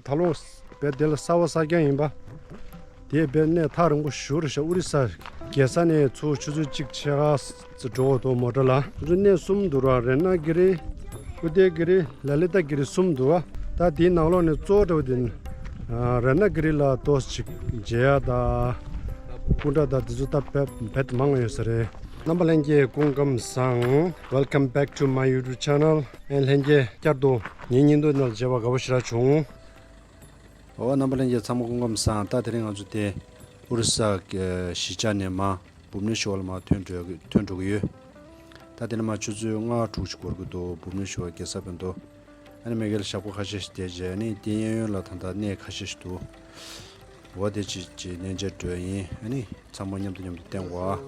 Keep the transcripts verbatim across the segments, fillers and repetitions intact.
ད་ལོ་བས་དེ་ལ་གསར་བ་གསར་རྐྱང་ཡིན་པ། དེ་བས་གནས་ཐག་རིང་པོ་ཞུ་རུ་ཤ་ཨུ་རི་ས་རྒྱལ་ས་ནས་ཚུར་ཆུ་ཚོད་གཅིག་ཕྱེད་ཀ་ཙམ་འགྲོ་འོ་དོ་མོ་ཊ་ལ། ཚུར་གནས་གསུམ་འདུག་ར། རཏྣ་གི་རི། ཨུ་དེ་གི་རི། ལ་ལི་ཏ་གི་རི་གསུམ་འདུག་ར། ད་དེའི་ནང་ལོགས་ནས་གཙོ་བོ་འདྲ་བོ་དེ་རཏྣ་གི་རི་ལ་ཏོག་ཙམ་མཇལ་ཡ་ད། སྐུ་འདྲ་ད་དེ་ཚོ་ད་བས་བས་མང་ཡོད་ས་རེད། རྣམ་པ་ལྷན་རྒྱས་སྐུ་ཁམས་བཟང་། Welcome back to my YouTube channel. ཨེ་ལྷན་རྒྱས་བསྐྱར་དུ་ངའི་བརྙན་ཐུང་ནང་མཇལ་བ་དགའ་པོ་ཞེ་དྲག་བྱུང་། འོ་རྣམ་པ་ལྷན་རྒྱས་ཚང་མ་སྐུ་ཁམས་བཟང་། ད་དེ་རིང་ང་ཚོ་དེ་ཨུ་རི་ས་གཞིས་ཆགས་ནས་མར་བྷུབ་ནེ་ཤོར་ལ་མར་ཐོན་འགྲོ་ཐོན་འགྲོ་གི་ཡོད། ད་དེ་ནས་མར་ཆུ་ཚོད་ལྔ་དྲུག་ཅིག་འགོར་གི་འདུག་བྷུབ་ནེ་ཤོར་རྒྱལ་ས་ཕན་ཐོགས། ཨ་ནི་མེ་གལ་ཞབས་སྐུ་ཁ་ཤས་ཤིག་བསྡད་རྗེས་ཨ་ནི་དེ་གཡས་གཡོན་ལ་ད་ལྟ་གནས་ཁ་ཤས་ཤིག་འདུག་འོ་དེ་ཅིག་ཅིག་གནས་མཇལ་འགྲོ་ཡ་ཡིན། ཨ་ནི་ཚང་མ་མཉམ་དུ་མཉམ་དུ་བསྟན་དགོས།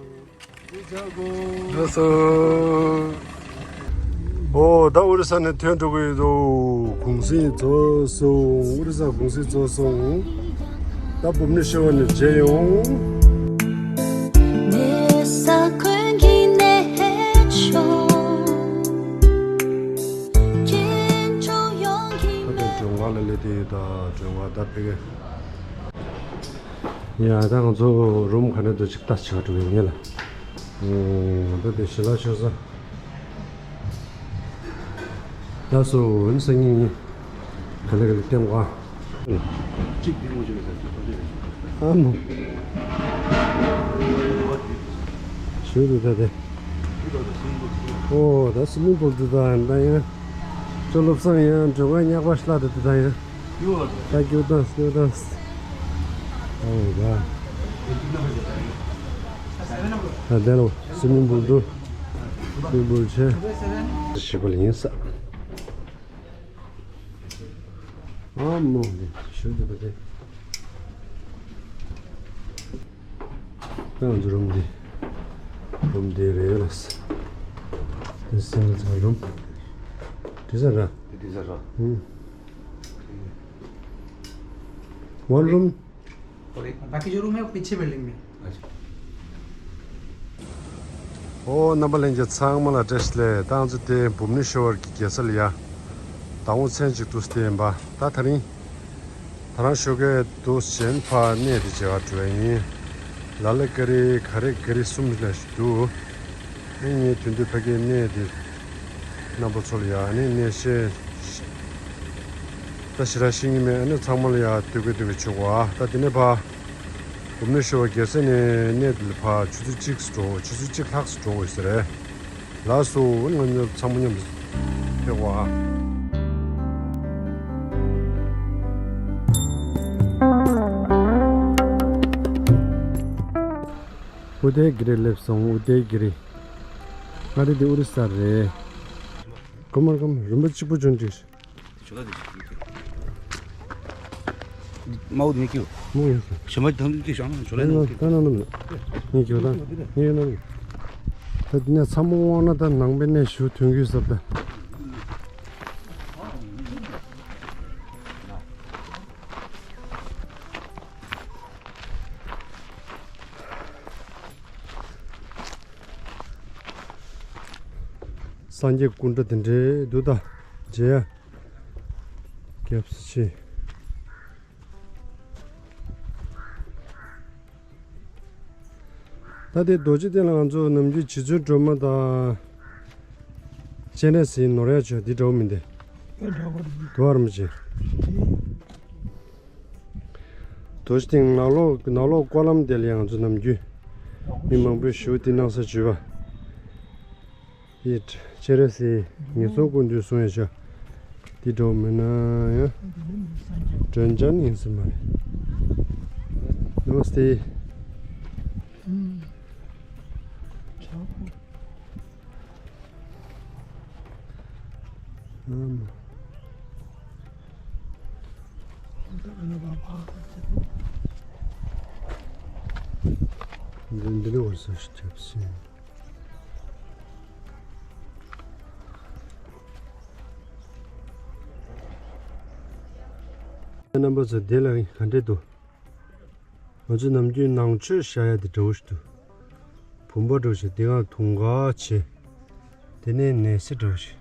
ལགས་སོ། ཨོ་ད་ཨོ་རི་ས་ནས་ཐོན་འགྲོ་གི་ཡོད་དོ། གུང་སེང་རྫོགས་སོང་། ཨོ་རི་ས་གུང་སེང་རྫོགས་སོང་། ད་བྷུབ་ནེ་ཤོར་ནས་མཇལ་ཡོང་། ད་ལྟ་མགྲོན་ཁང་ལ་སླེབས་དེ་ཡོད། ད་མགྲོན་ཁང་ད་ཕ་གི། ཡ་ད་ང་ཚོ་རུམ་ག་ནས་འདུག་ཅིག་ལྟ་ཆ་འགྲོ་གི་ངེས་ལ། ད་དེ་ཞི་ལ་ཆོས་ས། ལགས་སོ། འོན་སང་ཉིན་ག་ལེ་ག་ལེ་བསྟན་གོ། གཅིག་འདི་ངོ་ཅོག་ཡོད་ས་ཅིག་ཐོག་ཅོག་ཡོད་ས། ཨ་མོ། ཞུ་འདུག་ད་དེ། ཨོ་ད་སི་མིང་པུལ་འདུག་ད་ཡང་ད་ཡང་། ཅོ་སློབ་སང་ཡང་མགྲོན་ཁང་ཉག་པ་ཤི་ལ་དེ་འདུག་ད་ཡང་། ད་སྐྱོ་དང་སྐྱོ་དང་། ཨོ་ད། ད་དེ་ལོ་སི་མིང་པུལ་འདུག་སི་མིང་པུལ་ཆེ། ཞི་པ་ལ་ཡིན་ས། ཨ་མོ་ནི་ཞུ་འདུག་པ་དེ། ད་ང་ཚོ་རུམ་འདི། རུམ་འདི་རེད་ལ། འདི་སིང་གལ་ཚང་རུམ། འདི་ས་ར། འདི་ས་ར། ཧུམ། One room. और एक बाकी जो रूम है वो पीछे बिल्डिंग में। ཨོ་རྣམ་པ་ལྷན་རྒྱས་ཚང་མ་ལ་བཀྲ་ཤིས་བདེ་ལེགས། ད་ང་ཚོ་དེ་བྷུབ་ནེ་ཤོར་གྱི་རྒྱལ་ས་ལ་ཡ། ཟླ་ངོ་མཚན་གཅིག་ཏུ་བསྟན་པ། ད་དེ་རིང་། ད་རང་ཞོགས་ཀས་འདུག་གཞན་ཕར་གནས་དེ་མཇལ་བར་འགྲོ་ཡ་ཡིན། ལ་ལི་ཀ་རི་ག་རེ་ག་རེ་གསུམ་ལ་ཞིག་འདུག་ཨེ་ངས་དོན་དུ་ཕ་གིའི་གནས་དེ་རྣམ་པ་ཚོ་ལ་ཡ་ཨ་ནི་གནས་བཤད་ད་ཞེ་དྲག་ཤེས་ཀྱི་མེད། ཨ་ནི་ཚང་མ་ལ་ཡ་སྟོན་གི་སྟོན་གི་བྱེད་དགོས་ཨ། ད་དེ་ནས་ཕར་བྷུབ་ནེ་ཤོར་བ་རྒྱལ་ས་ནས་གནས་དེ་ལ་ཕར་ཆུ་ཚོད་གཅིག་འགྲོ་ཆུ་ཚོད་གཅིག་ལྷག་འགྲོ་དགོས་ས་རེད། ལགས་སོ། ང་ཚོ་ཚང་མ་མཉམ་དུ་ཕེབས་དགོས་ཨ། ཨུ་དེ་གི་རི་སླེབས་སོང་། ཨུ་དེ་གི་རི། ཨ་རི་དེ་ཨུ་རི་ས་རེད། ཀོ་མར་ཀམ་རིན་པོ་གཅིག་པུ་བྱོན་ཅིག་མའོ་དེ་ནི་ཀྱུ། མོ་ཡོད་ས། ཞི་མ་དང་དེ་ཤང་ཞོ་ལེ་ནང་ད་ན་ནམ་ན། ངས་ཀྱུ་ད་ངས་ཡོད་ན། ད་དེ་ནས་ཚ་མོ་དབང་ན་ད་ནང་པའི་གནས་ཞུ་ཐོན་གྱི་ཟབ་ད། སངས་རྒྱས་སྐུ་འདྲ་དེ་འདྲའི་འདུག་ད། མཇལ་ཡ། སྐྱབས་སུ་མཆི། ད་དེ་རྡོ་རྗེ་གདན་ལ་ང་ཚོ་ནམ་རྒྱུན་རྗེ་བཙུན་སྒྲོལ་མ་དང་། སྤྱན་རས་གཟིགས་ནོར་ཡ་ཆོས་འདི་འདྲ་བོ་མིན་ཏེ། དུ་བར་མི་བྱེད། རྡོ་རྗེ་གདན་ནང་ལོགས་ནང་ལོགས་སྐོར་ལམ་དེ་ལ་ཡང་ང་ཚོ་ནམ་རྒྱུན་མི་མང་པོས་ཞུ་དེ་གནང་ས་བྱོས་པ། ཡིད་སྤྱན་རས་གཟིགས་ངན་སོང་ཀུན་འདུལ་གསུང་ཡ་ཆོས་འདི་འདྲ་བོ་མིན་ན་ཡང་སྒྲོན་ཆེན་ཡིན་སྲིད་མ་རེད། ནམ་སྟེ། ཨམ། འདི་འདི་ནི་འོད་ཟེར་ཞིག་བརྒྱབ་ཟིན། རྣམ་པ་ཚོ་འདི་ལ་ག་འདྲས་འདུག་ང་ཚོ་ནམ་རྒྱུན་ནང་མཆོད་བཞག་ཡ་དེ་འདྲ་བོ་ཞིག་འདུག་བུམ་པ་འདྲ་བོ་ཞིག་དེ་སྒང་དུང་དཀར་བྱས། དེ་ནས་ནས་སི་འདྲ་བོ་ཞིག་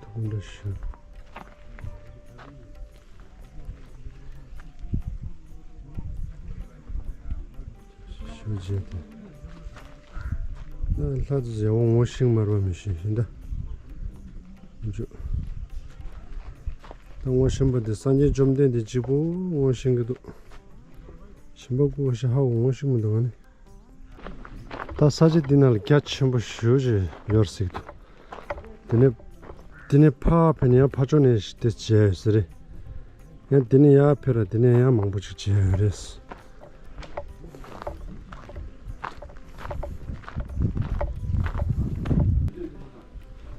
ཐུགས་འདྲ་ཞུ། ཞུ་བྱས་ཏེ། ལྷ་དུ་མཛེས་པོ་ངོ་ཤེས་མར་བ་མི་ཤེས་ཤིང་ད། འཇུ། ད་ངོ་ཤེས་པ་དེ་སངས་རྒྱས་བཅོམ་ལྡན་འདས་གཅིག་པོ་ངོ་ཤེས་ཀྱི་འདུག་གཞན་པ་ཀུ་ཤ་ཧ་གོ་ངོ་ཤེས་མི་འདུག་ཨ་ནི། ད་ས་ཆ་འདི་ནང་ལ་རྒྱ་ཆེན་པོ་ཞེ་པོ་ཅིག་ཡོད་རེད་ཟེར་གྱི་འདུག་དེ་ནས་དེ་ནས་ཕར་ཕེབས་ནས་ཡང་ཕར་ཕྱོགས་ནས་དེ་མཇལ་ཡོད་ས་རེད། ཡང་དེ་ནས་ཡར་ཕེབས་ར་དེ་ནས་ཡང་མང་པོ་ཅིག་མཇལ་ཡོད་རེད།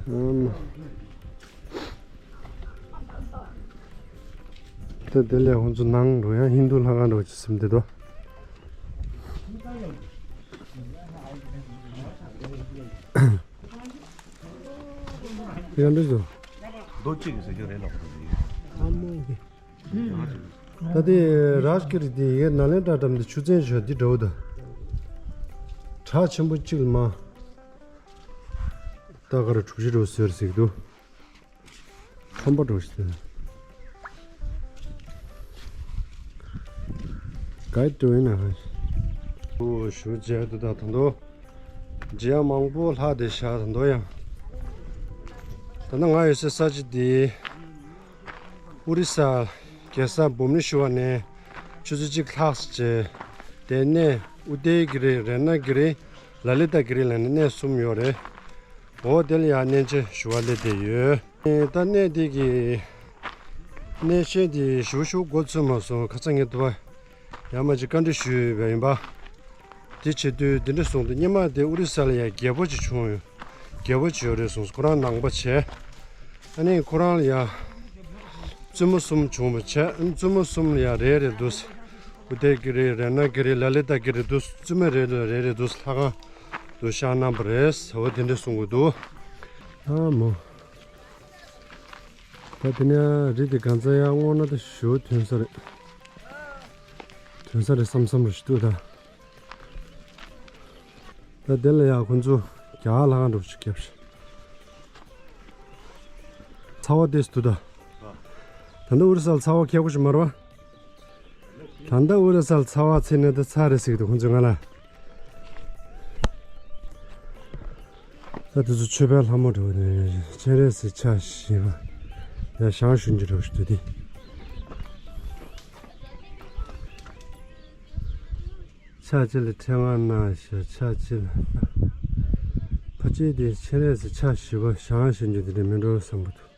ཨམ། ད་དེ་ལས་ཁོང་ཚོ་ནང་འགྲོ་ཡང་ཧིན་རྡུ་ལྷ་ཁང་འགྲོ་ཅིག་སེམས་བདེ་དོ། ཡང་འདྲ་སོ། རྡོ་གཅིག་གི་ཟེར་རྒྱུ་རེད་ལ་ཁོ་ཚོ་ཡིན། ཨ་མོ་གི། ད་དེ་རཱཇ་གིར་དེ་ཡི་ནཱ་ལེནྡྲ་འགྲམ་དུ་ཆུ་ཚན་བཞག་འདི་འདྲ་བོ་དང་། བྲག་ཆེན་པོ་གཅིག་ལ་མ། ད་ག་ར་གྲུ་བཞི་འགྲོ་ཟེར་ཟིག་འདུག་ཁྲོམ་པ་འགྲོ་ཟེར། ག་ཡི་འགྲོ་ཡིན་ན། ཨོ་ཞུ་བྱས་འདུག་ད་ད་དུང་། མཇལ་ཡ་མང་པོ་ལྷག་བསྡད་ཤག་ད་དུང་ཡང་། ད་ནི་ང་ཡོད་སའི་ས་ཆ་འདི། ཨོ་རི་ས། རྒྱལ་ས་བྷུ་བྷ་ནེ་ཤྭ་ར་ནས་ཆུ་ཚོད་གཅིག་ལྷག་ཙམ་བྱས། དེ་ནས་ཨུ་དེ་གི་རི། རཏ་ན་གི་རི། ལ་ལི་ཏ་གི་རི་ལ་ནི་གནས་གསུམ་ཡོད་རེད། འོ་དེ་ལ་ཡང་གནས་མཇལ་ཞུ་བ་སླེབས་བསྡད་ཡོད། ད་གནས་དེ་གི་གནས་ཆེན་དེ་ཞུ་ཞུ་འགོ་ཚུགས་མ་སོང་། ཁ་སང་ངས་དུ་བ་ཡར་མར་ཅིག་བཀའ་འདྲི་ཞུས་པ་ཡིན་པ། དེ་བྱེད་དུས་དེ་འདྲ་གསུངས་འདུག་སྔོན་མ་དེ་ཨོ་རི་ས་ལ་ཡང་རྒྱལ་པོ་ཅིག་བྱུང་ཡོད། རྒྱལ་པོ་ཅིག་ཡོད་རེད་གསུངས་སོང་། ཁོ་རང་ནང་པ་བྱས། ཨ་ནི་ཁོ་རང་ལ་ཡང་བཙུན་མོ་གསུམ་བྱུང་བ་བྱས། བཙུན་མོ་གསུམ་ལ་ཡང་རེ་རེ་འདུག་ཨུ་དེ་གི་རི། རཏ་ན་གི་རི། ལ་ལི་ཏ་གི་རི་འདུག་བཙུན་མོ་རེ་རེ་རེ་རེ་འདུག་ལྷ་ཁང་དུ་བཞག་གནང་བ་རེད། འོ་དེ་འདྲ་གསུང་གི་འདུག་ཨ་མོ། ད་དེ་ནས་རི་དེ་གང་ཚ་ཡང་སྔོ་ན་ད་ཞུ་ཐོན་ས་རེད། ཐོན་ས་རེད་བསམ་བསམ་རེད་ཞུ་ད། ད་དེ་ལ་ཡང་ཁོ་ཚོ་རྒྱ་གར་ལྷ་ཁང་འགྲོ་ཞིག་བརྒྱབ་ཤག་ཚ་བ་དེ་སུ་ད། ད་ལྟ་ཨོ་རི་ས་ལ་ཚ་བ་ཁྱད་པོ་ཞིག་མ་རེད་བ། ད་ལྟ་ཨོ་རི་ས་ལ་ཚ་བ་ཚེ་ནས་ད་ཚ་རེད་ཟེར་གི་འདུག་ཁོ་ཚོས་ང་ལ། ད་དེ་ཚོ་མཆོད་པའི་ལྷ་མོ་འདྲ་བོ་དེ་སྤྱན་རས་གཟིགས་ཕྱག་བཞི་པ་ཡང་ཞང་ཞུན་གྱི་འདྲ་བོ་ཞིག་འདུག་སྟེ། ཕྱག་གཅིག་ལ་ཕྲེང་བ་གནང་ཞག་ཕྱག་གཅིག་ལ། ཕ་ཆེ་དེ་སྤྱན་རས་གཟིགས་ཕྱག་བཞི་པ་ཞང་ཞུན་གྱི་དེ་འདྲ་མིན་འགྲོ་བསམ་པ་འདུག་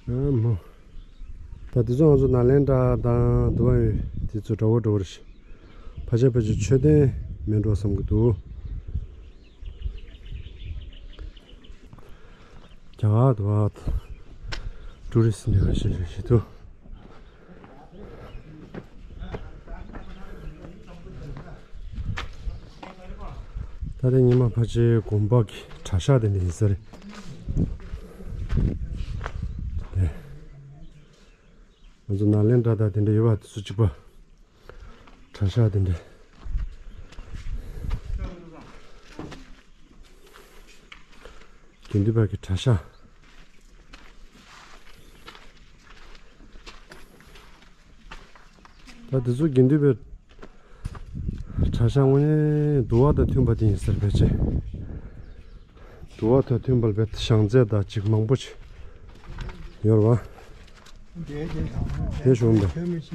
ཨ་མོ། ད་དེ་ཚོ་ང་ཚོ་ནཱ་ལེནྡྲ་དང་དུ་བ་ཡི་དེ་ཚོ་འདྲ་བོ་འདྲ་བོ་རེད། ཕལ་ཆེར་ཕལ་ཆེར་མཆོད་རྟེན་མིན་འགྲོ་བསམ་གྱི་འདུག་རྒྱ་གར་དུ་བ་ཊུ་རི་སི་འདི་ག་ཞིག་རེད་ཞིག་འདུག་ད་རེས་ཉི་མ་ཕལ་ཆེར་དགོན་པ་གི་གྲྭ་ཤག་དེ་འདྲ་ཡིན་ས་རེད། ང་ཚོ་ནཱ་ལེནྡྲ་དང་དེ་འདྲ་ཡོད་པ་དེ་ཚོ་གཅིག་པ། གྲྭ་ཤག་དེ་འདྲ། དགེ་འདུན་པ་གི་གྲྭ་ཤག་ད་དེ་ཚོ་དགེ་འདུན་པའི་གྲྭ་ཤག་དངོས་གནས་འདུལ་བ་དང་མཐུན་པ་དེ་ཡིན་ཟེར་བས་ཆེ། འདུལ་བ་དང་མཐུན་པར་བས་བྱང་རྩེ་དང་ཅིག་མང་པོ་ཅིག་ཡོད་རེད་བ། དེ་བྱུང་བས། སྟོན་པའི་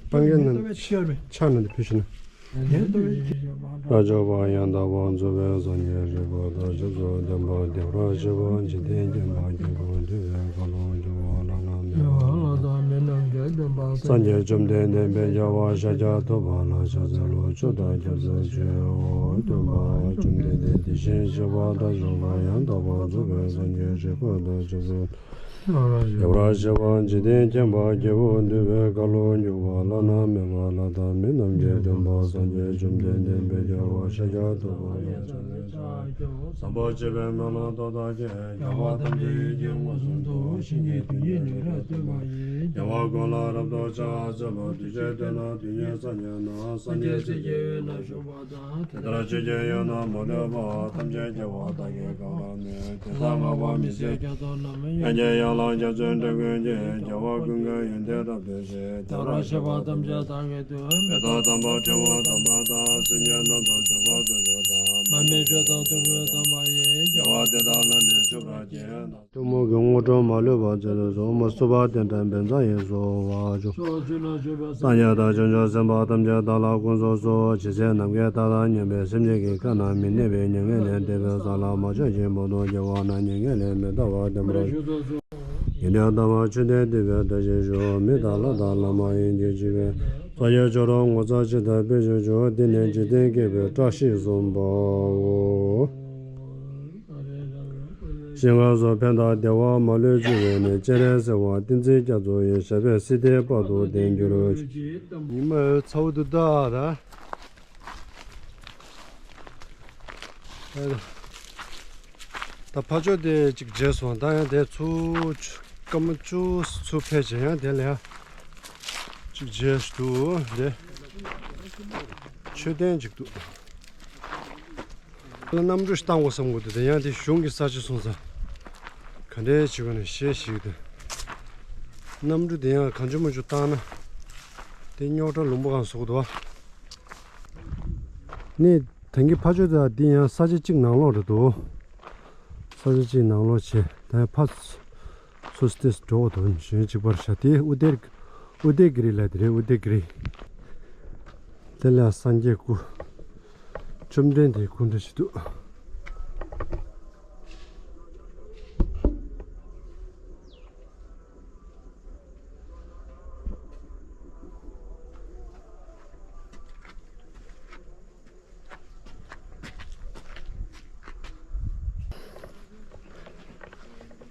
སྤང་རྒྱན་རྣམས་ཕྱག་ན་འདི་ཕུལ་ཞིག་ན། ལ་སོགས་པ་ཡང་དག་པར་རྫོགས་པའི་སངས་རྒྱས་རིག་པ་དང་ཞབས་སུ་ལྡན་པ་བདེ་བར་གཤེགས་པ་འཇིག་རྟེན་མཁྱེན་པ་དཀྱིལ་འཁོར་འདུས་པའི་མཁའ་ཀློང་བཅུ་པོ་ལ་ལ་མི་ལ་དང་མི་རྣམས་ཀྱི་སྟོན་པ་སངས་རྒྱས་བཅོམ་ལྡན་འདས་དཔལ་རྒྱལ་བ་ཤཱཀྱ་ཐུབ་པ་ལ་ཕྱག་འཚལ་ལོ། མཆོག་དང་སྐྱབས་སུ་མཆིའོ། སྟོན་པ་བཅོམ་ལྡན་འདས་དེ་བཞིན་གཤེགས་པ་དང་ཞིང་ཁམས་ཡང་དག་པར་རྫོགས་པའི་སངས་རྒྱས་རིག་པ་དང་ཞབས་སུ། རྒྱལ་བ་ཞི་བ་འཇིག་རྟེན་མཁྱེན་པ་རྒྱལ་པོ་འདུས་པའི་བཀའ་སློབ་འཇུག་པ་བླ་ན་མེད་པ་ལྷ་དང་མི་རྣམས་ཀྱི་སྟོན་པ་སངས་རྒྱས་བཅོམ་ལྡན་འདས་དཔལ་རྒྱལ་བ་ཤཱཀྱ་ཐུབ་པ་ཡང་ཕྱག་འཚལ་ཕྱག་བགྱིའོ། བསམ་པ་སྐྱེད་པའི་སྨོན་ལམ་ཏོག་ཙམ་གྱིས། རྒྱལ་བ་ཐམས་ཅད་ཡིད་ཀྱིས་མངོན་སུམ་དུ། ཞིང་གི་རྡུལ་སྙེད་ལུས་ལ་ལྟོས་པ་ཡིས། རྒྱལ་བ་ཀུན་ལ་རབ་ཏུ་ཕྱག་འཚལ་ལོ། གདུལ་བྱའི་དོན་དང་དུས་མཉམ་སངས་རྒྱས་ན། སངས་རྒྱས་སྲས་ཀྱི་དབུས་ན་བཞུགས་པ། དེ་ལྟར་ཆོས་ཀྱི་དབྱིངས་རྣམས་མ་ལུས་པ། ཐམས་ཅད་རྒྱལ་བ་དག་གི་གང་ལ་གནས། དེ་དག་བསྔགས་པ་མི་ཟད་རྒྱ་མཚོ་རྣམས། ཡང་ནི་ཡན་ལག་རྒྱ་མཚོའི་འགྲམ་ཀུན་གྱི། རྒྱལ་བ་ཀུན་དགའི་ཡོན་ཏན་རབ་སྟོན་ཅིང་། དེ་ལྟར་གཤེགས་པ་ཐམས་ཅད་དག་གི་མཐུས། མེ་ཏོག་དམ་པ་ཕྲེང་བ་དམ་པ་དང་། སེང་གེ་རྣམས་དང་མཆོད་པ་དུ་ཆུ་དང་། མར་མེ་མཆོད་དང་ཐུན་དཀར་དམ་པ་ཡིས། རྒྱལ་བ་དེ་དག་ལ་ནི་མཆོད་པར་བགྱི། གཏུམ་མོ་གི་དངོས་གྲུབ་མ་ལུས་པ་སྩལ་དུ་གསོལ། མ་སུ་པ་དེ་འདྲ་བན་ཙམ་ཡིན་གསོལ་བ་བཅོལ། སངས་རྒྱས་དང་བྱང་ཆུབ་སེམས་དཔའ་ཐམས་ཅད་བདག་ལ་ཕུན་སུམ་ཚོགས། ཇི་སྲིད་ནམ་མཁའི་མཐའ་དང་མཉམ་པའི་སེམས་ཅན་གྱི་ཁ་ན་མི་གནས་པའི་མྱ་ངན་ལས་འདས་པའི་ས་ལ་མ་ཆགས་ཤིང་བར་དུ་རྒྱལ་བ་རྣམས་མྱ་ངན་ལས་མི་འདའ་བར་བརྟན་པར་ཉི་ཟླ་ཟླ་བ་ཆུ་ལྡན་འདུས་པའི་བཀྲ་ཤིས་ཤོག་མི་དང་ལྷ་དང་ལྷ་མ་ཡིན་གྱི་སྤྱི་བོའི། ས་ཡི་ཆུ་རོ་ངོ་མཚར་ཇི་ལྟར་དཔེ་བཞིན་བྱུང་། འདི་ནི་འཇིག་རྟེན་བསྐལ་པའི་བཀྲ་ཤིས་སུ་འབུལའོ། ཞིང་ཁམས་སུ་ཕན་དང་བདེ་བ་མ་ལུས་སྩོལ་བའི་ནི། སྤྱན་རས་གཟིགས་དབང་བསྟན་འཛིན་རྒྱ་མཚོ་ཡི། ཞབས་པད་སྲིད་མཐའི་དཔལ་དུ་ལྡན་གྱུར་ཅིག་ཉི་མ་ཚ་བོ་འདུག་ད་ད། ད་ཕར་ཕྱོགས་དེ་གཅིག་མཇལ་སོང་། ད་ཡང་དེ་ཚུར་སྐར་མ་བཅུ་ཚུར་ཕེབས་བྱས་ཡང་དེ་ལ་ཡང་གཅིག་མཇལ་འདུག་དེ་མཆོད་རྟེན་གཅིག་འདུག་གནམ་གྲུ་ཞིག་བཏང་དགོས་བསམ་དགོས་འདུག་དེ་ཡང་དེ་གཞུང་གི་ས་ཆ་སོང་ཙང་ག་འདྲས་བྱེད་དགོས་ན་ཤེས་ཤིག་དེ་གནམ་གྲུ་དེ་ཡང་གང་བྱུང་མང་བྱུང་བཏང་ན་དེ་རྙོག་དྲ་ལུང་པ་གང་བཟོ་གི་འདུག་བ། ནི་ད་གིན་ཕར་ཕྱོགས་དེ་འདི་ཡང་ས་ཆ་གཅིག་ནང་ལོགས་རེད་འདུག་ས་ཆ་གཅིག་ནང་ལོགས་བྱས་ད་ཡང་ཕར་སོ་སོ་ཏེས་འགྲོ་བ་དང་གཞན་གཅིག་པར་བྱ། དེ་ཨུ་དེར་ཨུ་དེ་གི་རི་ལ་དེ་རེད། ཨུ་དེ་གི་རི། དེ་ལ་སངས་རྒྱས་སྐུ། བཅོམ་ལྡན་འདས་སྐུ་འདྲ་ཞིག་འདུག་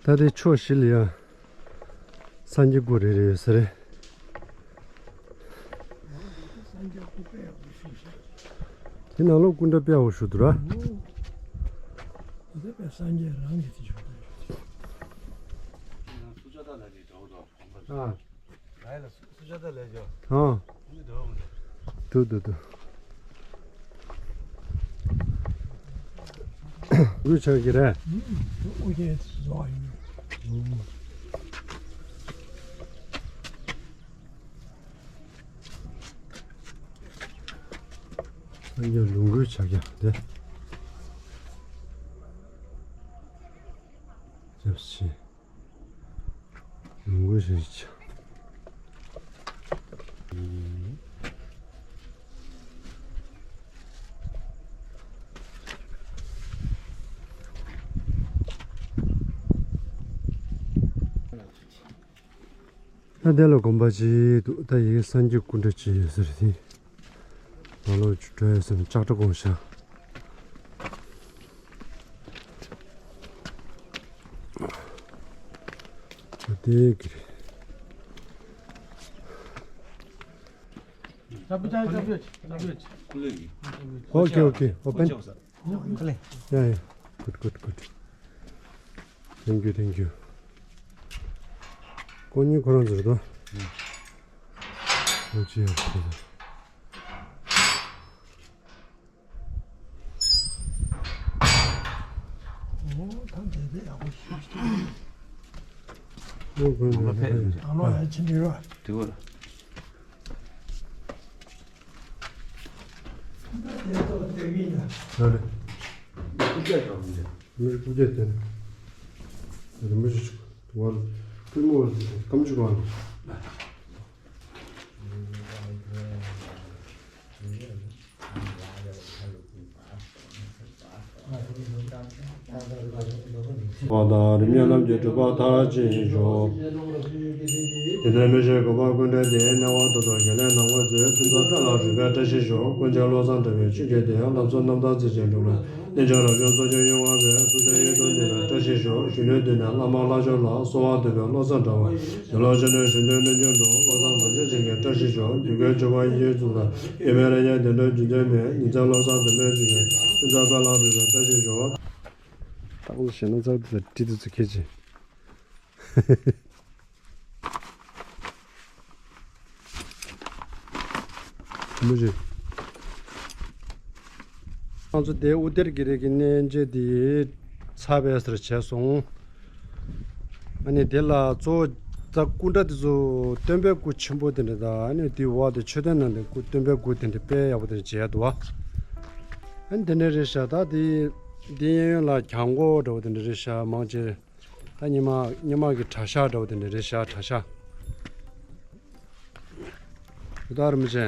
ད་དེ་ཕྱོགས་བཞི་ལ་ཡང་སངས་རྒྱས་སྐུ་རེ་རེ་ཡོད་ས་རེད། དེ་ནང་ལོགས་སྐུ་འདྲ་དཔེ་ཡག་པོ་བཞུགས་འདུག་ར། དེ་དཔེ་སངས་རྒྱས་རང་གིས་དེ་བཞུགས་འདུག་ཨ། ཨ། འདུག་འདུག་འདུག་དགུ་ཆགས་ཀྱི་རེད། ཨུ་རྒྱན་བཟོ་བ་ཡིན། སངས་རྒྱས་ལུང་དགུའི་ཕྱག་རྒྱ་དེ། རྒྱབ་ཕྱི། ལུང་དགུའི་ཕྱག་རྒྱ། ད་དེ་ལ་དགོན་པ་ཅིག་འདུག་ད་ཡིག་སངས་རྒྱས་སྐུ་འདྲ་ཅིག་ཡོད་ས་རེད་དེ། ང་ལོ་བཅུ་དྲུག་ཡོད་ས་ནས་ལྕགས་དྲ་གོང་ཤག་ད་དེ་གི་རེད། Okay, okay, open. Yeah, yeah. Good, good, good. Thank you, thank you. ཁོ་གཉིས་ཁོ་རང་ཚོ་རེད་དོ། ཨུམ། ཨོ་ཅི་ཡ། ཨོ་ད་འདི་འདི་ཡག་པོ་ཞིག་ཨོ་ཁོ་ནང་ལ་ཕེབས། ནང་ལོགས་ཡ་ཕྱིན་འགྲིག་ར། དེ་གོ། ཡ་རེད། སྐུ་རྒྱག་དང་མི་འདྲ། མི་རེ་སྐུ་རྒྱག་དེ་ནི། རིན་པོ་ཆེ་ཆུ་བར་པུས་མོ་སྐམ་ཆུ་བར། བ་དང་རིམ་གཉིས་རྣམས་ཀྱི་གྲུབ་པ་མཐར་ཕྱིན་ཤོག་དེ་ནས་མི་ཤེས་དགོས་པ་ཀུན་བྲལ་དེ། གནས་དབང་ཐོབ་ཏུ་དགེ་ལེགས་ནམ་མཁའ་མཛོད། ཕུན་ཚོགས་དཔལ་ལ་རོལ་པའི་བཀྲ་ཤིས་ཤོག། ཀུན་མཁྱེན་བློ་བཟང་གྲགས་པའི་ཆོས་ཀྱི་སྡེ། ལྷ་མཚོ་རྣམ་ཐར་རྩེ་ཆེན་སྒྲུབ་ལ། གནས་མཆོག་རབ་བྱུང་རྩོད་བཅས་མྱུར་བ་འཕེལ། ཐུགས་བསྐྱེད་ཡིད་གསུམ་ལྡན་པའི་བཀྲ་ཤིས་ཤོག། གཞོན་ནུའི་དུས་ནས་བླ་མ་ལྷ་མཆོག་ལ། གསོལ་བ་འདེབས་པའི་བློ་བཟང་གྲགས་པ། དགེ་སློང་སྤྱི་ནོར་གཞོན་ནུའི་རྣལ་འབྱོར་དུ། བློ་བཟང་རྡོ་རྗེ་འཆང་གི་བཀྲ་ཤིས་ཤོག། འཇུག་སྒོའི་སྤྱོད་པ་ཡིད་ཀྱིས་བཟུང་ལ། ཡོད་མེད་རེ་ཉན་བདེ་འགྲོའི་རྒྱུ་མཚན་མེད། ཉིན་མཚན་བློ་བཟང་དུ་མའི་ཚིག་གིས། ཀུན་བཟང་དཔལ་ལ་རོལ་པའི་བཀྲ་ཤིས་ཤོག། ད་གོང་ཞེ་ན་ཚར་དུ་ད་བྲིས་དུས་ཚོད་ཁེལ་ཅིང་། མི་རེད། ང་ཚོ་དེ་ཨུ་ཏེར་གི་རི་གི་གནས་མཇལ་དེ་ཚར་བའི་སར་བྱས་སོང་། ཨ་ནི་དེ་ལ་གཙོ་བོ་ད་སྐུ་འདྲ་དེ་ཚོ་སྟོན་པའི་སྐུ་ཆེན་པོ་དེ་འདྲ་དང་། ཨ་ནི་དེའི་འོག་དེ་མཆོད་རྟེན་ནང་དེ་སྐུ་སྟོན་པའི་སྐུ་དེ་འདྲ་དཔེ་ཡག་པོ་དེ་འདྲ་མཇལ་ཡག་འདུག་བ། ཨ་ནི་དེ་འདྲ་རེད་ཤག། ད་དེ་དེ་གཡས་གཡོན་ལ་གྱང་གོག་འདྲ་བོ་དེ་འདྲ་རེད་ཤག། མང་ཆེ། ད་སྔོན་མ་སྔོན་མ་གི་གྲྭ་ཤག་འདྲ་བོ་དེ་འདྲ་རེད་ཤག། གྲྭ་ཤག་རེད་ད་རིན་པོ་ཆེ།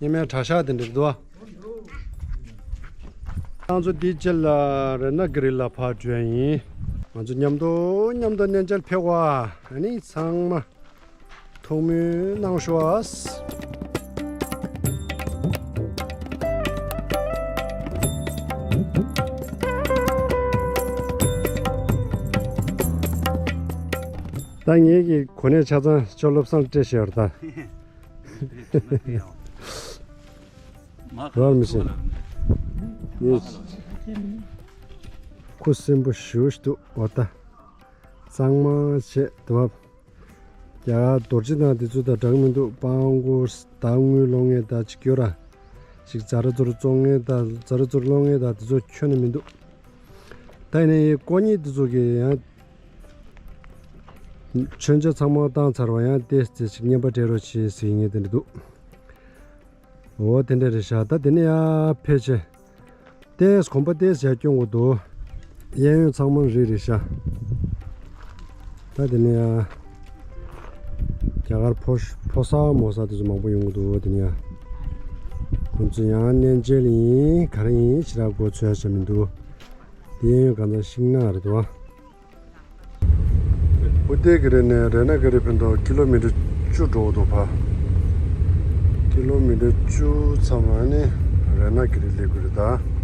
སྔོན་མའི་གྲྭ་ཤག་དེ་འདྲ་རེད་དོ། ང་ཚོ་འདིའི་རྗེས་ལ་རཏྣ་གི་རི་ལ་ཕར་འགྲོ་ཡ་ཡིན། ང་ཚོ་མཉམ་དུ་མཉམ་དུ་གནས་མཇལ་ཕེབས་པ། ཨ་ནི་ཚང་མ། ཐུགས་སྨོན་གནང་ཤོག་ཨ། ད་ངེད་ཀྱི་གོ་གནས་ཆ་ཚང་ཅོ་བློ་བཟང་སྤྲད་བཞག་ཡོད་རེད་ད། རང་མི་ཤེས། ངས་ཁུ་སིམ་པོ་ཞེ་པོ་ཞིག་འདུག་འོ་ད། གཙང་མ་བྱས་དུ་བབ། རྒྱ་གར་རྡོ་རྗེ་གདན་དེ་ཚོ་དང་འདྲ་གི་མི་འདུག། སྤང་གོ་ཟླ་དངུལ་ལོང་ངེས་ད་ཅིག་ཡོད་ར། ཅིག་ཛ་ར་ཛུར་བཙོང་ངེས་ད་ཛ་ར་ཛུར་ལོང་ངེས་ད་དེ་ཚོ་ཁྱོན་ནས་མི་འདུག། ད་ཡིན་ནའི་དཀོན་གཉེར་དེ་ཚོ་གིས་ཡང་མཆོད་མཇལ་ཚང་མ་བཏང་ཚར་བ་ཡང་ཏོག་ཙམ་ཅིག་རྔན་པ་སྤྲད་རོགས་བྱེད་ཟེར་ངེས་དེ་འདྲ་འདུག། འོ་དེ་འདྲ་རེད་ཤག། ད་དེ་ནས་ཡར་ཕེབས་བྱས། ཏོག་ཙམ་གོམ་པ་ཏོག་ཙམ་ཡར་སྐྱོང་དགོས་འདུག། གཡས་གཡོན་ཚང་མ་རི་རེད་ཤག། ད་དེ་ནས་ཡར་རྒྱ་གར་ཕོ་ཕོ་གསར་མོ་གསར་དེ་ཚོ་མང་པོ་ཡོང་གི་འདུག། དེ་ནས་ཡར་ཁོང་ཚོ་ཡང་གནས་མཇལ་ཡིན་ག་རེ་ཡིན་ཞེ་དྲག་མགོ་ཚོས་བྱ་མི་འདུག། དེ་གཡས་གཡོན་གང་ཚང་ཤིང་ནགས་རེད་འདུག་ཨ། ཨུ་ཏེ་གི་རི་ནས་རཏྣ་གི་རི་ཕན་ཐོགས་ཀི་ལོ་མི་ཊར་བཅུ་འགྲོ་འདུག་ཕ། ཀི་ལོ་མི་ཊར་བཅུ་ཙམ་ལ་ནི་རཏྣ་གི་རི་སླེབས་ཀྱི་རེད་ད།